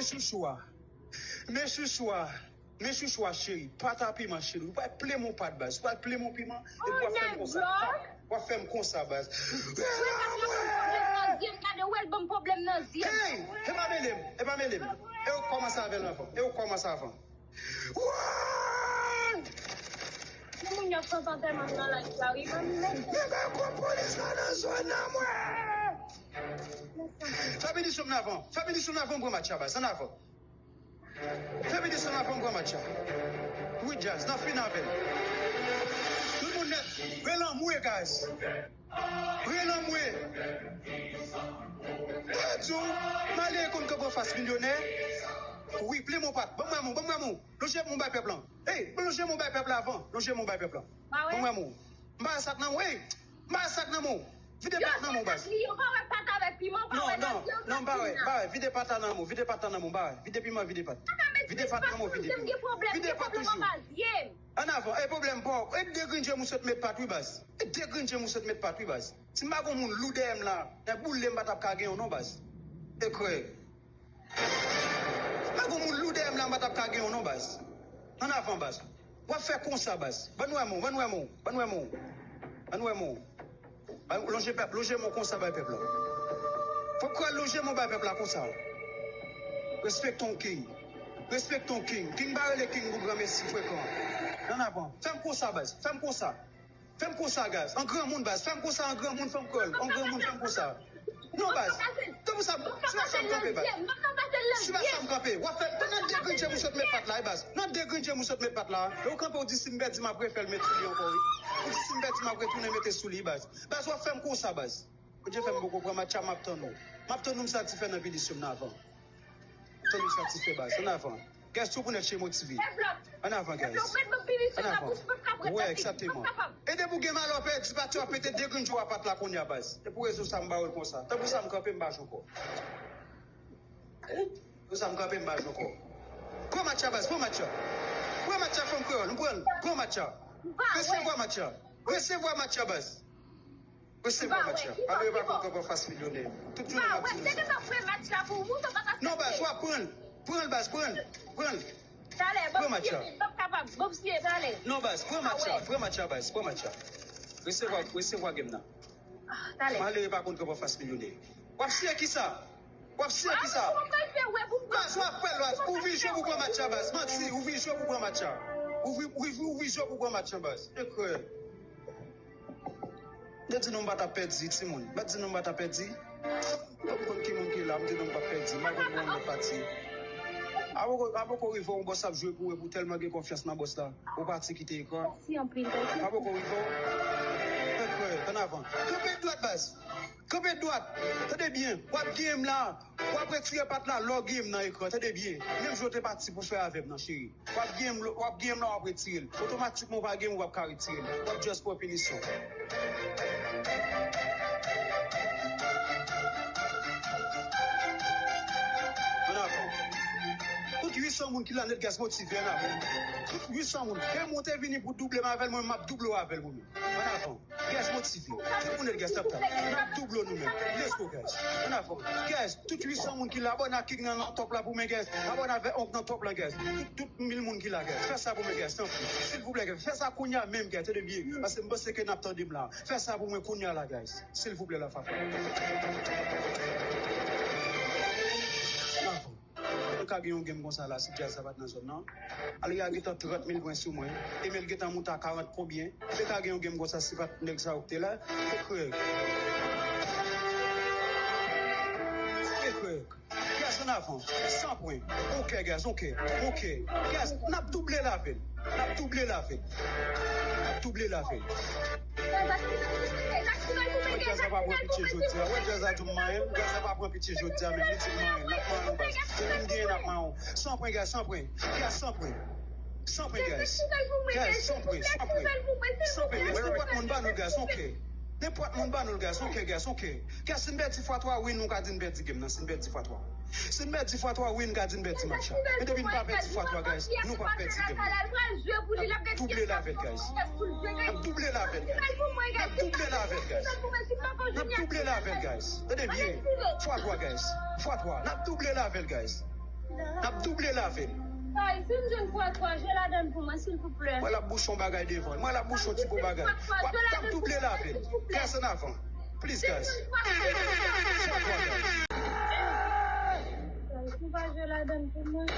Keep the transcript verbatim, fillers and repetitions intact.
chouchou a. Men chouchou a. Men chouchou a, cheri. Pat a piman, cheri. Ou pral plen mon pat, baz. Ou pral plen mon piman. Epi w ap fè m konsa. W ap fè m konsa, baz. Gade, ou wè l ban m pwoblèm nan zye m. Hey! E pa mele m. E pa mele m. E ou kòmanse avè l avan. E ou kòmanse avan. Woy! Moun yo ap fè antèman nan live la, wi, manmi, mèsi. Nèg a kò polis la nan zòn nan, mwen. Fè minisyon m nan avan. Fè minisyon m nan avan, m pran match la, baz. Ann avan. Fè minisyon m nan avan, m pran match la. Wi, Jazz, n ap fini avè l. Tout moun nèt. Relanmwe, guys. Relanmwe. Mwen di w, malere konn kanpe anfas milyonè. Wi, plen mon pat. Ban m wè mou, ban m wè mou. Lonje mon bay pèp lan. Hey, lonje mon bay pèp la avan. Lonje mon bay pèp lan. Ban m wè mou. M pa wè sa k nan mou. Hey, m pa wè sa k nan mou. Vide pat nan mou, baz. Yo pa wè pat avèk piman, pa wè nan zye yo. Non, non, m pa wè, m pa wè. Vide pat la nan mou, vide pat la nan mou, m pa wè. Vide piman, vide pat. Vide pat nan mou, vide piman. Vide pat toujou. Ann avan, e pwoblèm pa w. E de grenn je m ou sot met pat, wi, baz. E de grenn je m ou sot met pat, wi, baz. Si m pa gon moun lou dèyè m la, nan boule m pa t ap ka gen yon non, baz. Ekrè. M pa gon moun lou dèyè m la, m pa t ap ka gen yon non, baz. Ann avan, baz. W ap fè konsa, baz. Ban n wè mou, ban n wè mou, ban n wè mou. Ban n wè mou. Lonje pèp, lonje mon konsa bay pèp la. Fòk w lonje mon bay pèp la konsa. Respekte yon king. Respekte yon king. King pa rele king pou granmesi frekan. Ann avan. Fè m konsa, baz. Fè m konsa. Fè m konsa, guys. An granmoun, baz. Fè m konsa, an granmoun, fè m krè l. An granmoun, fè m konsa. Non, baz. Tanpri sa, si pa sa m kanpe, baz. Si pa sa m kanpe. W ap fè, nan de grenn je m ou sot met pat la, wi, baz. Nan de grenn je m ou sot met pat la. E ou kanpe, ou di si m pèdi, m ap refè l met sou li ankò, wi. Ou di si m pèdi, m ap retounen mete sou li, baz. Baz, w ap fè m konsa, baz. Bondye fè m poko pran match la, m ap tann ou. M ap tann ou, m santi fè nan pinisyon m nan avan. Tann ou satisfè, baz. Ann avan. Guys, tout moun nèt che motive. Ann avan, guys. Ann avan. Wè, egzakteman. E depi w gen malè w pèdi, pati w ap pete de grenn je w a pat la kounye a, baz. E pou rezon sa m ba w l konsa. Tanpri sa m kanpe, m pa jwe ankò. Pou sa m kanpe, m pa jwe ankò. Pran match la, baz, pran match la. Pran match la, fanm kreyòl, m pran l. Pran match la. Resevwa match la. Resevwa match la, baz. Resevwa match la. Malere pa konn kanpe anfas milyonè. Tout jounen m ap di nou sa. Non, baz, w ap pran l. Pran l, baz, pran l. Pran l. Pran match la. Non, baz, pran match la. Pran match la, baz. Pran match la. Resevwa, resevwa game nan. Malere pa konn kanpe anfas milyonè. W ap siye kisa? W ap siye kisa? Baz, w ap pran l, baz. Ou vin jwe pou pran match la, baz. Manti, ou vin jwe pou pran match la. Ou vin, ou vin, ou vin jwe pou pran match la, baz. Ekrè. M te di nou m pa t ap pèdi, timoun. M pa t di nou m pa t ap pèdi. M pa konn ki moun ki la, m di nou m p ap pèdi. M pa konn moun mèt pati. Apoko, apoko rive yon bòs ap jwe pou ou, epi w tèlman gen konfyans nan bòs la, ou pati kite ekran. Apoko rive w. Ekrè, ann avan. Kanpe dwat, baz. Kanpe dwat. Tande byen. W ap game la. W ap retire pat la lè w game nan ekran. Tande byen. Menm jan w te pati pou fè avè m nan, cheri. W ap game, w ap game la, w ap retire l. Otomatikman, w pa game, w p ap ka retire l. W ap just pran pinisyon. Ann avan. Tout uit san moun ki la nèt, guys, motive, ann avan. Tout uit san moun. Menm ou te vini pou double m avè l, mwen, m ap double w avè l, mwen menm. Ann avan. Guys, motive. Tout moun nèt, guys, tap tap. N ap double nou menm. Let's go, guys. Ann avan. Guys, tout uit san moun ki la, abòne ak King nan, nan top la pou mwen, guys. Abòne avèk Onk nan top la, guys. Tout, tout mil moun ki la, guys. Fè sa pou mwen, guys, tanpri. Silvouplè, guys. Fè sa kounye a menm, guys. Tande byen. Paske m panse ke n ap tande m la. Fè sa pou mwen kounye a la, guys. Silvouplè, la, fafa. Ann avan. Mwen ka gen yon game konsa la si djaz sa pa t nan zòn nan. Alya gentan trant mil pwen sou mwen. Emel gentan moute a karant konbyen. Mwen ka gen yon game konsa si pa t nèg sa yo ki te la. Ekrè. Ekrè. Guys, ann avan. San pwen. Ok, guys, ok. Ok. Guys, n ap double l avè l. N ap double l avè l. N ap double l avè l. Wè, djaz la pa pran pitye jodi a. Wè, djaz la di m manyen l. Djaz la pa pran pitye jodi a, menm li di m manyen l. N ap manyen w, baz. Depi m genyen, n ap manyen w. San pwen, guys, san pwen. Guys, san pwen. San pwen, guys. Guys, san pwen, san pwen. San pwen, guys. Nenpòt moun ban nou l, guys, ok. Nenpòt moun ban nou l, guys, ok, guys, ok. Guys, si n pèdi fwa twa, wi, nou ka di n pèdi game nan, si n pèdi fwa twa. Si n pèdi fwa twa, wi, n ka di n pèdi match la. Men depi n pa pèdi fwa twa, guys, nou p ap pèdi game nan. N ap double l avè l, guys. N ap double l avè l, guys. N ap double l avè l, guys. N ap double l avè l, guys. Tande byen. Fwa twa, guys. Fwa twa. N ap double l avè l, guys. N ap double lave l. Guys, si m jwenn fwa twa, jwe ladan l pou mwen, silvouplè. Mwen l ap bouche yon bagay devan l. Mwen l ap bouche yon ti bon bagay. W ap, n ap double lave l. Guys, ann avan. Please, guys. Fwa twa, guys. Guys, nou pa jwe ladan l pou mwen.